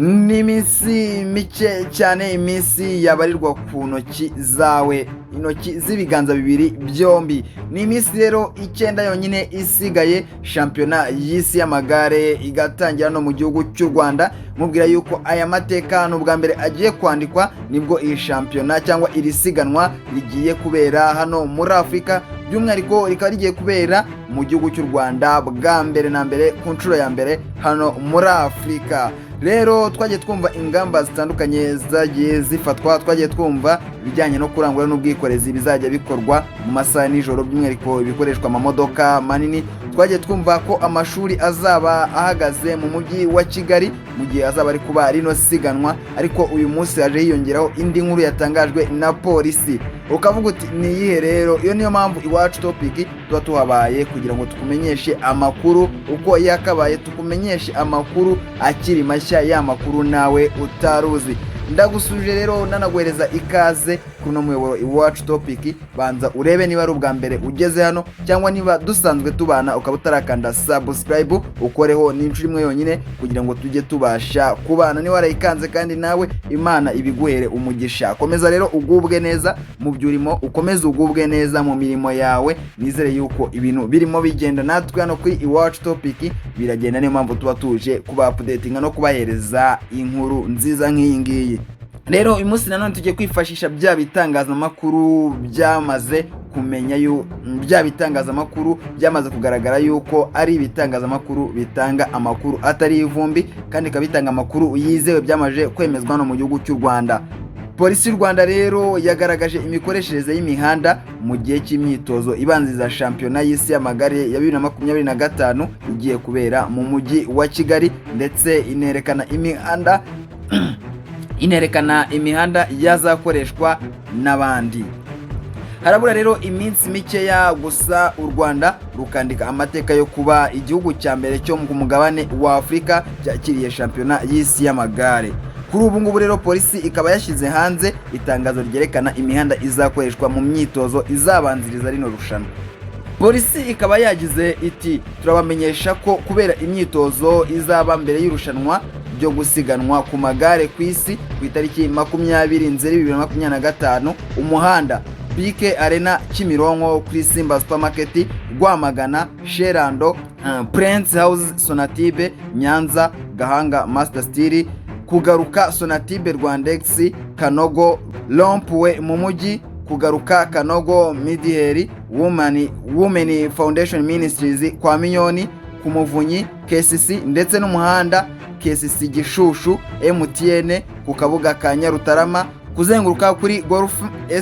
Ni iminsi mike cyane, iminsi yabarirwa ku ntoki zawe, intoki z'ibiganza bibiri byombi. Ni iminsi rero 9 yonyine isigaye shampiyona y'isi y'amagare igatangira no mu gihugu cy'u Rwanda. Mubwira yuko aya mateka ni ubwa mbere agiye kwandikwa, nibwo iyi shampiyona cyangwa iri siganwa rigiye kubera hano muri Afurika, by'umwihariko rikaba rigiye kubera mu gihugu cy'u Rwanda bwa mbere na mbere, ku nshuro ya mbere hano muri Afurika. Rero twagiye twumva ingamba zitandukanye zagiye zifatwa, twagiye twumva ibijyanye no kurangura n'ubwikorezi bizajya bikorwa mu masaha ya nijoro, by'umwihariko ibikoreshwa amamodoka manini. Twagiye twumva ko amashuri azaba ahagaze mu mujyi wa Kigali mu gihe azaba ari kuba rino siganwa. Ariko uyu munsi haje hiyongeraho indi nkuru yatangajwe na polisi, ukavuga uti: "Ni iyihe?" Rero iyo niyo mpamvu Iwacu Topic tuba tuhabaye, kugira ngo tukumenyeshe amakuru uko yakabaye, tukumenyeshe amakuru akiri mashya, ya makuru nawe utaruzi. Ndagusuje rero, nanaguhereza ikaze kuri uno muyoboro Iwacu Topic. Banza urebe niba ari ubwa mbere ugeze hano, cyangwa niba dusanzwe tubana ukaba utarakanda subscribe, ukoreho n'inshuro imwe yonyine kugira ngo tujye tubasha kubana. Niba warayikanze kandi nawe, Imana ibiguhere umugisha. Komeza rero ugubwe neza mu byo urimo, ukomeze ugubwe neza mu mirimo yawe. Nizere yuko ibintu birimo bigenda, natwe hano kuri Iwacu Topic biragenda. Niyo mpamvu tuba tuje kuba updatinga no kubahereza inkuru nziza nk'iyi ngiyi. Rero uyu munsi nanone tugiye kwifashisha bya bitangazamakuru byamaze kumenya yu bya bitangazamakuru byamaze kugaragara yuko ari ibitangazamakuru bitanga amakuru atari ivumbi, kandi ikaba bitanga amakuru yizewe, byamaze kwemezwa hano mu gihugu cy'u Rwanda. Polisi y'u Rwanda rero yagaragaje imikoreshereze y'imihanda mu gihe cy'imyitozo ibanziriza shampiyona y'isi y'amagare ya 2025 igiye kubera mu mujyi wa Kigali, ndetse inerekana imihanda yazakoreshwa n'abandi. Harabura rero iminsi mikeya gusa u Rwanda rukandika amateka yo kuba igihugu cya mbere cyo ku mugabane wa Afurika cyakiriye shampiyona y'isi y'amagare. Kuri ubu ngubu rero polisi ikaba yashyize hanze itangazo ryerekana imihanda izakoreshwa mu myitozo izabanziriza rino rushanwa. Polisi ikaba yagize iti: "Turabamenyesha ko kubera imyitozo izaba mbere y'irushanwa ryo gusiganwa ku magare ku isi ku itariki 20 Nzeri 2025, umuhanda BK Arena Kimironko kuri Simba Supermarket, Rwamagana Sherando, Prince House Sonatube, Nyanza Gahanga Master Steel, kugaruka Sonatube Rwandex, Kanogo Rond-Point mu mujyi, kugaruka Kanogo Midiheri, Women Foundation Ministries kwa Minyoni, ku Muvunyi KCC, ndetse n'umuhanda KCC Gishushu MTN ku kabuga ka Nyarutarama, kuzenguruka kuri Golf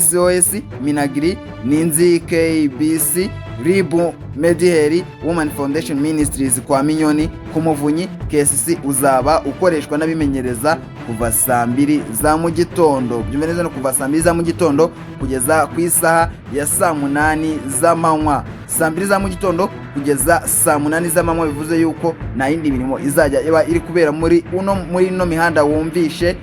SOS Minagri Ninzi KBC RIB Mediheri Women Foundation Ministries kwa Minyoni ku Muvunyi KCC uzaba ukoreshwa n'abimenyereza kuva saa 2 za mu gitondo." Byumve neza, no kuva saa 2 za mu gitondo kugeza ku isaha ya saa 8 z'amanywa. Saa 2 za mu gitondo kugeza saa 8 z'amanywa, bivuze yuko nta yindi mirimo izajya iba iri kubera muri ino mihanda wumvishe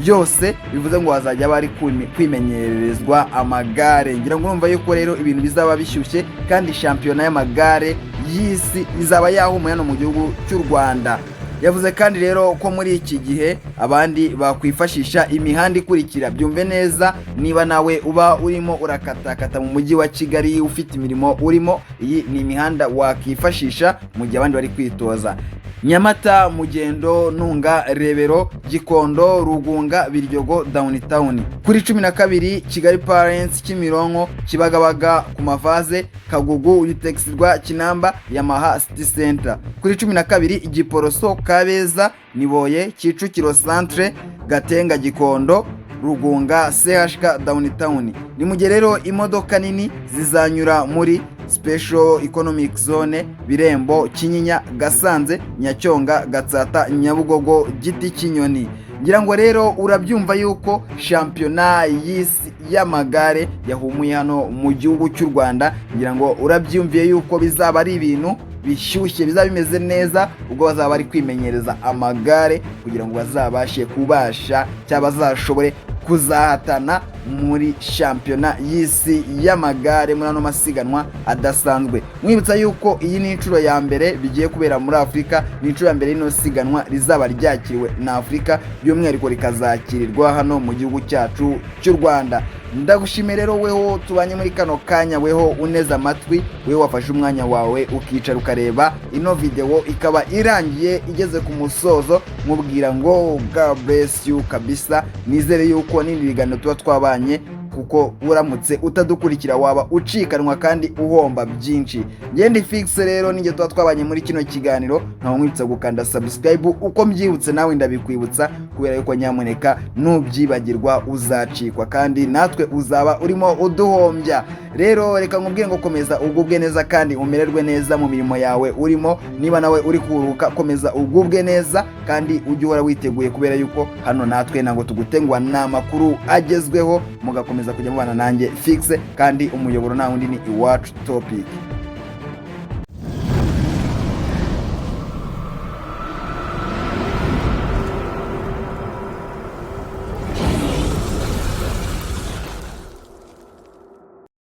yose. Bivuze ngo hazajya bari kwimenyerezwa amagare. Ngira ngo urumva yuko rero ibintu bizaba bishyushye, kandi shampiyona y'amagare y'isi izaba yahumuye hano mu gihugu cy'u Rwanda. Yavuze kandi rero ko muri iki gihe abandi bakwifashisha imihanda ikurikira. Byumve neza, niba nawe uba urimo urakatakata mu mujyi wa Kigali, ufite imirimo urimo, iyi ni imihanda wakifashisha mu gihe abandi bari kwitoza: Nyamata, Mugendo, Ntunga, Rebero, Gikondo, Rugunga, Biryogo, Downtown. Kuri 12 Kigali Parents, Kimironko, Kibagabaga, ku Mavaze, Kagugu, Utexirwa, Kinamba, Yamaha City Center. Kuri 12 Giporoso, Kabeza, Niboye, Kicukiro Centre, Gatenga, Gikondo, Rugunga, CHK, Downtown. Ni mu gihe rero imodoka nini zizanyura muri Special Economic Zone, Birembo, Kinyinya, Gasanze, Nyacyonga, Gatsata, Nyabugogo, Giti cy'Inyoni. Ngira ngo rero urabyumva yuko shampiyona y'isi y'amagare yahumuye hano mu gihugu cy'u Rwanda. Ngira ngo urabyumviye yuko bizaba ari ibintu bishyushye, bizaba bimeze neza ubwo bazaba bari kwimenyereza amagare kugira ngo bazabashe kubasha cyangwa bazashobore kuzahatana. Muri shampiyona y'isi y'amagare, muri ano masiganwa adasanzwe, mwibutsa yuko iyi ni inshuro ya mbere bigiye kubera muri Afurika. Ni inshuro ya mbere rino siganwa rizaba ryakiriwe na Afurika, by'umwihariko rikazakirirwa hano mu gihugu cyacu cy'u Rwanda. Ndagushimiye rero weho tubanye muri kano kanya, weho uneze amatwi, weho wafashe umwanya wawe ukicara ukareba ino videwo ikaba irangiye igeze ku musozo. Mubwira ngo God bless you kabisa. Nizere yuko n'ibindi biganiro tuba twabanye, kuko uramutse utadukurikira waba ucikanwa kandi uhomba byinshi. Ngende fixe rero nijye tuba twabanye muri kino kiganiro, nkaba nkwibutsa gukanda subscribe. Uko mbyibutse nawe ndabikwibutsa, kubera yuko nyamuneka nubyibagirwa uzacikwa kandi natwe uzaba urimo uduhombya. Rero reka nkubwire ngo komeza ugubwe neza kandi umererwe neza mu mirimo yawe urimo. Niba nawe uri kuruhuka, komeza ugubwe neza kandi ujye uhora witeguye, kubera yuko hano natwe ntabwo tugutenguha, ni amakuru agezweho. Mugakomeza kujya mubana nanjye fixe, kandi umuyoboro nta wundi ni Iwacu Topic.